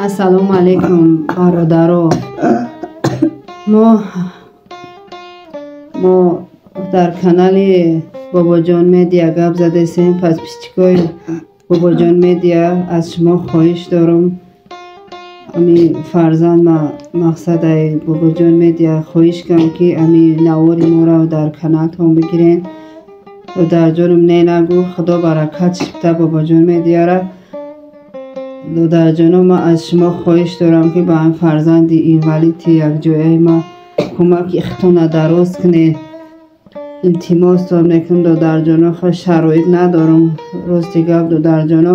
Ассалому алайкум, бародаро. Мо дар канали Бобоҷон Медиа гап задесем. Подписчикои Бобоҷон Медиа, аз шумо хоҳиш дорам, ами фарзанд ма мақсадаи Бобоҷон Медиа хоҳиш кунам, ки ами навори моро дар каналтон бигирен. Додарҷонам, не нагӯ, Худо баракат шифта Бобоҷон Медиара. Додарҷоно, ман аз шумо хоҳиш дорам, ки ба ин фарзанди инвалиди якҷояи ма кӯмаки худтона дароз кунед. Илтимостон мекунам, додарҷоно, шароит надорам. Рости гап, додарҷоно,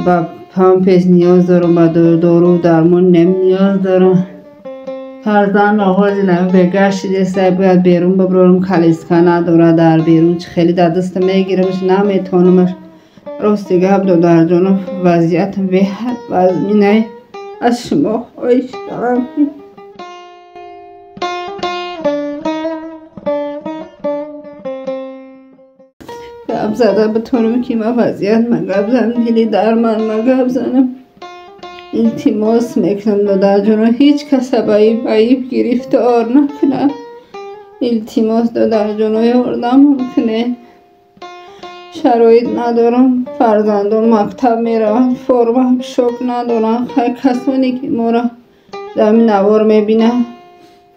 ба пампес ниёз дорам, ба дору дармон нем ниёз дорам. Фарзанд оғози бегашт бояд берун бибарам, калиска надорад дар берун, чӣ хеле дар даста мегирамаш, наметавонамаш. Рости гап, додарҷоно, вазъиятам беҳад вазминай. Аз шумо хоҳиш дорам, ки гап зада битонам, ки ма вазъият ма гап занам, дили дар ман ма гап занам. Илтимос мекунам, додарҷоно, ҳеҷ каса ба айб гирифтор накунад. Илтимос, додарҷоно, ёрдамам кунед. Шароит надорам, фарзандон мактаб мераванд, форма шок надоранд. Хай, касоне ки моро дар ин навор мебинанд,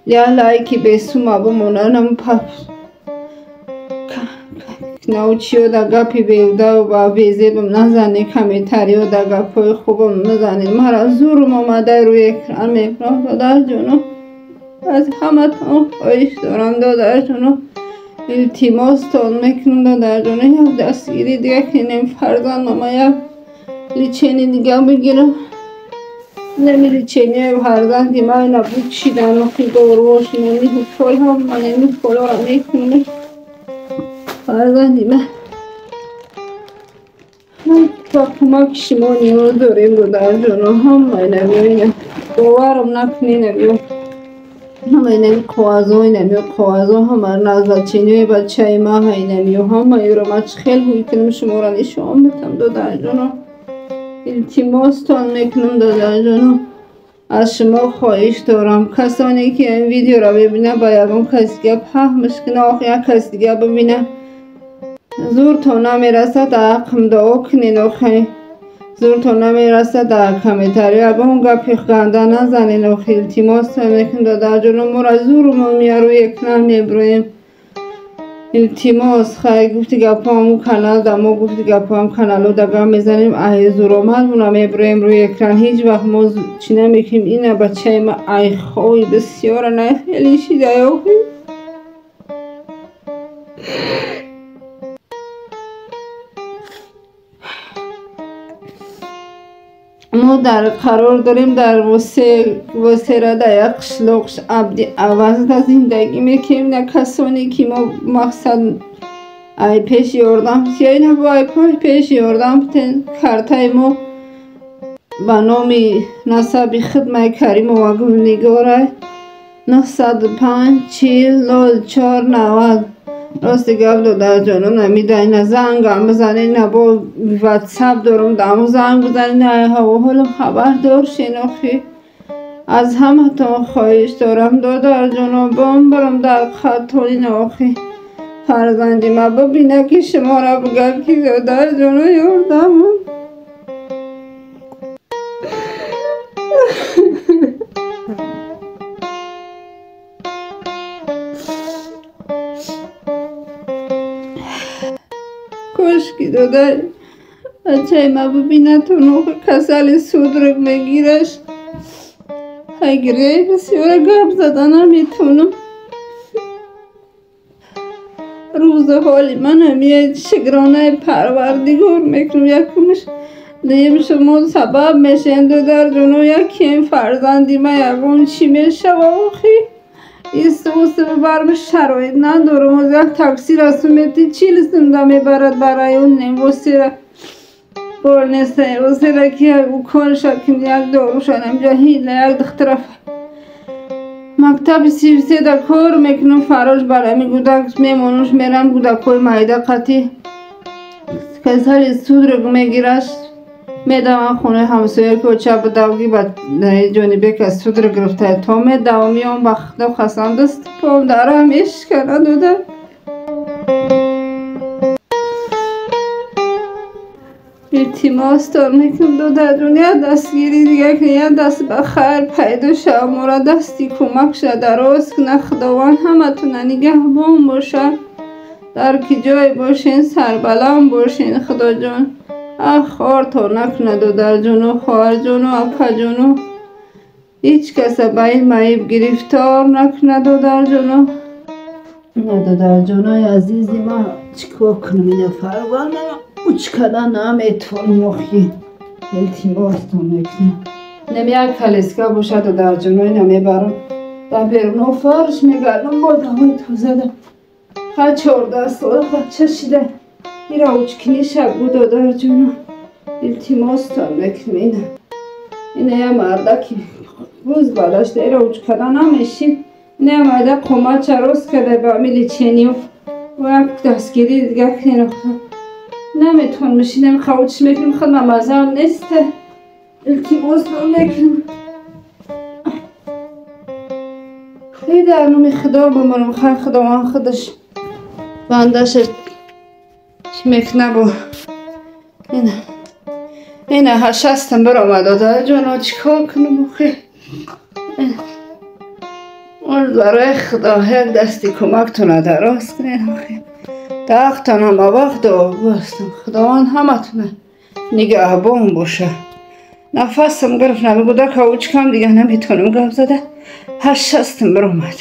як лайки бесума бимонанд, научиё да гапи беҳудаву ба безебам назанед, комментариё да гапҳои хубам назанед. Мара зурум омада рӯи экран мебарам. Додарҷоно, аз ҳаматон хоҳиш дорам, додарҷоно, илтимостон мекунам, додарҷоно, як дастгирӣ дига кунем, фарзандама як лечение дига бигирам. Неми лечение фарзанди ман ина букшидан, охи доруош, неми укол, ҳама неми уколора мекунам. Фарзанди ман ба кӯмаки шумо ниёз дорем, додарҷоно. Ҳамаи намиё боварам накунед, намиё ҳамаи нами коғазҳои намиё коғазҳо, ҳама назначениҳои бачаи ман ҳай намиё, ҳамаеро ман чӣ хел ҳуй кунам, шуморо нишон бидам, додарҷоно. Илтимостон мекунам, додарҷоно, аз шумо хоҳиш дорам, касоне ки ин видеоро мебинанд, ба ягон каси дига паҳмш кунад, ох як каси дига бибинад, зуртон намерасад, дар ҳаққам дуо кунед. Охи зуртон намерасад, дар комментариё ягон гапи ганда назанед. Охи илтимостон мекунам, додарҷоно, моро зурумон меяд, рӯи экран мебироем. Илтимос, хай, гуфти гапҳо ҳамун канал да мо гуфти гапҳо ҳам каналҳо да гап мезанем, ай зуромадмона мебироем рӯи экран. Ҳеҷ вақт мо чӣ намекунем. Ина бачаи ма айхои бисёра най хеле шидай охи. Мо дар қарор дорем дар Восера, дар як қишлоқ Абди Авазда зиндагӣ мекунем. На касоне ки мо мақсад ай пеш ёрдам ина бо ай пеш ёрдам битен. Картаи мо ба номи насаби хидмаи Каримова Гулнигорай 905 40 04 90. Рости гап, додарҷоно, намида ина зангам бизанед, ина бо ватсап дорам, дамо занг бизанед, на ҳавоҳолам хабардор шен. Охи аз ҳаматон хоҳиш дорам, додарҷоно, бомбарам дар қатор ина. Охи фарзанди ма бибина, ки шуморо бигӯяд, ки додарҷоно, ёрдамам. Кошки додар бачаи ма бибинатон, охи касали судорог мегираш. Ҳай, гиряи бисёра, гап зада наметавонам. Рӯзу ҳоли ман ҳамия, шукронаи Парвардигор мекунам якумш, дуюм шумо сабаб мешавем, додарҷоно. Якем фарзанди ма ягон чӣ мешава, охи истусу бибарам, шароит надорам. Оз як такси расумети 40 сумда мебарад ба район Восера, больница Восера, ки як уколша кунем, як доруша намҷа ҳила як духтара мактаби 33-да кор мекунам, фарош барами гудак мемонуш, мерам гудакҳои майда қати касали судорог мегираш. Медавам хонаи ҳамсоя ки оча будавги ба Ҷонибек аз судр гирифта то медавам меом ба худо қасам даст пом дара мешкана дода. Илтимос дор мекунам додарҷон, як дастгирӣ дига кунед, як даст ба хайр пайдо шава, моро дасти кӯмак ша дароз куна. Худованд ҳаматона нигаҳбон боша, дар ки ҷое бошен сарбаланд бошен. Худоҷон ах хортон накуна додарҷону хоҳарҷону апаҷону, ҳеҷ каса ба ин маиб гирифтор накуна додарҷону. Ина додарҷонои азизи ман чӣ кор кунам, ина фарзандама уч кардан наметавонам охи. Илтимостон мекунам. Инам як калиска бошад додарҷоно, ина мебарам дар беруно фарш мегардам бо давои тозада. Ха 14 сола бача шида ира учкиниша бу додарҷоно. Илтимостон мекунам. Ина я мардаки рӯз бадашта ира уч кардан намешин. Ина я марда қоматша рост карда ба ами лечениё як дастгирӣ дига кунед. Наметавонам мешинам хавчиш мекунам, худам мазаам нест. Илтимос мекунам. Эй дар номи Худо бимонам, хайр Худованд худаш бандаша чӣ мекуна бо. Ина ҳашастам биромад додарҷоно, чӣ кор кунам охи? Барои Худо як дасти кӯмактона дароз кунед охи. Тахтон ҳама вақт дуогӯ ҳастам. Худованд ҳаматона нигаҳбон боша. Нафасам гирифт, намегӯдака учкам дига наметавонам гап зада. Ҳашастам биромад.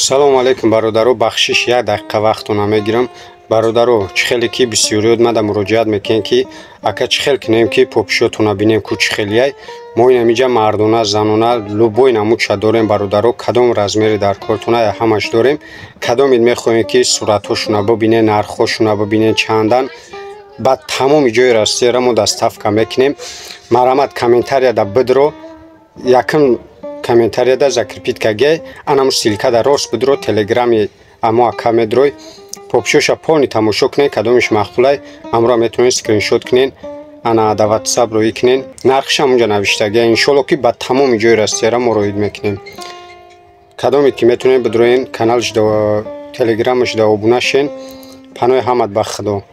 Салому алайкум бародаро, бахшиш як дақиқа вақтона мегирам. Бародаро, чӣ хеле ки бисёриёт мада муроҷиат мекунем ки ака чӣ хел кунем ки попишотона бинем ку чӣ хелияй. Мо инамиҷа мардона, занона любой намудша дорем бародаро, кадом размери дар кортона ҳамаш дорем. Кадомид мехоҳем ки суратҳошона бибинен, нархҳошона бибинен чандан, ба тамоми ҷои Россияра мо доставка мекунем. Марҳамат комментарияда бидро, якм комментарияда закрепить каге, анаму ссылкада рост бидро, телеграми амо ака медрой. Попшоша полный тамошо кунед, кадомиш мақбулай, амро метавонед скриншот кунед, ана да ватсап рӯӣ кунед. Нархш ҳам унҷа навиштагия. Иншолло ки ба тамоми ҷои Россияра мо роид мекунем. Кадомед ки метавонед бидроен каналш, телеграмаш да обуна шен. Панои ҳамат ба Худо.